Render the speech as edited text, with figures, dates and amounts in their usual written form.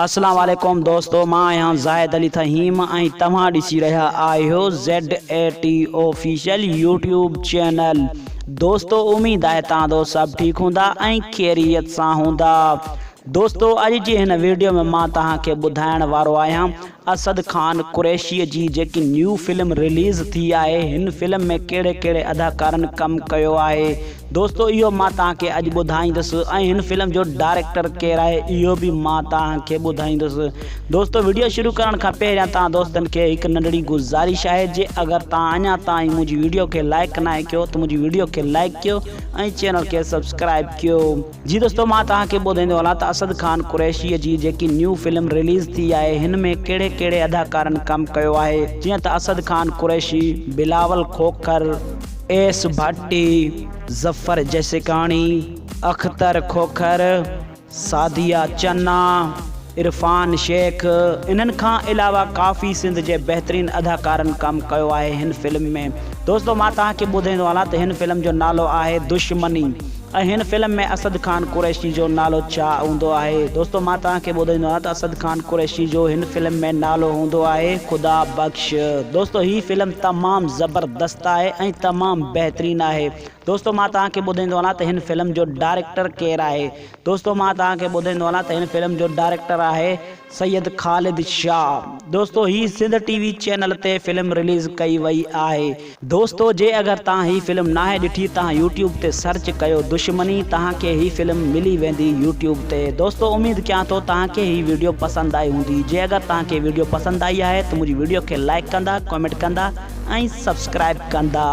اسلام عليڪم دوستو مان آهيان زاهد علي ٿهيم ۽ توهان ڏسي رهيا آهيو Z A T official YouTube channel دوستو اميد آهي توهان دوست سڀ ٺيڪ هوندا ۽ خيريت سان هوندا دوستو اڄ جي هن ويڊيو ۾ مان توهان کي ٻڌائڻ وارو آهيان اسد خان قريشي جي جيڪي نيو فلم رليز ٿي آهي هن فلم ۾ ڪهڙي ڪهڙي اداڪارن ڪم ڪيو آهي دوستو اهو مان توهان کي اڄ ٻڌائيندس ۽ هن فلم جو ڊائريڪٽر ڪير آهي اهو به مان توهان کي ٻڌائيندس دوستو وڊيو شروع ڪرڻ کان پهريان توهان دوستن کي هڪ ننڍڙي گذارش آهي جي اگر توهان اڃا تائين منهنجي وڊيو کي لائڪ ناهي ڪيو ته منهنجي وڊيو کي لائڪ ڪيو ۽ چينل کي سبسڪرائب ڪيو. جي دوستو مان توهان کي ٻڌائيندو هلان ته اسد خان قريشي جي جيڪي نيو فلم رليز ٿي آهي هن ۾ ڪهڙي ڪهڙي اداڪارن ڪم ڪيو آهي جيئن ته اسد خان قريشي، بلاول کوکر، ايس ڀٽي، ظفر جسڪاڻي، اختر کوکر، سعديه چنا، عرفان شيخ انهن کان علاوه ڪافي سنڌ جي بهترين اداڪارن ڪم ڪيو آهي هن فلم ۾ دوستو مان توهان کي ٻڌائيندو هلان ته هن فلم جو نالو آهي دشمني. ۽ هن فلم ۾ اسد خان قريشي جو نالو ڇا هوندو آهي دوستو مان توهان کي ٻڌائيندو آهيان ته اسد خان قريشي جو هن فلم ۾ نالو هوندو آهي خدا بخش دوستو هي فلم تمام زبردست آهي ۽ تمام بهترين آهي دوستو مان توهان کي ٻڌائيندو هلان ته هن فلم جو ڊائريڪٽر ڪير آهي دوستو مان توهان کي ٻڌائيندو هلان ته هن فلم جو ڊائريڪٽر آهي سيد خالد شاهه دوستو هي سنڌ ٽي وي چينل تي فلم رليز ڪئي وئي آهي. دوستو جي اگر توهان هي فلم ناهي ڏٺي توهان يوٽيوب تي سرچ ڪيو دشمني توهان کي هي فلم ملي ويندي يوٽيوب تي دوستو اميد ڪيان ٿو توهان کي هي ويڊيو پسند آئي هوندي جي اگر توهان کي ويڊيو پسند آئي آهي ته منهنجي ويڊيو کي لائيڪ ڪندا ڪمينٽ ڪندا ۽ سبسڪرائب ڪندا.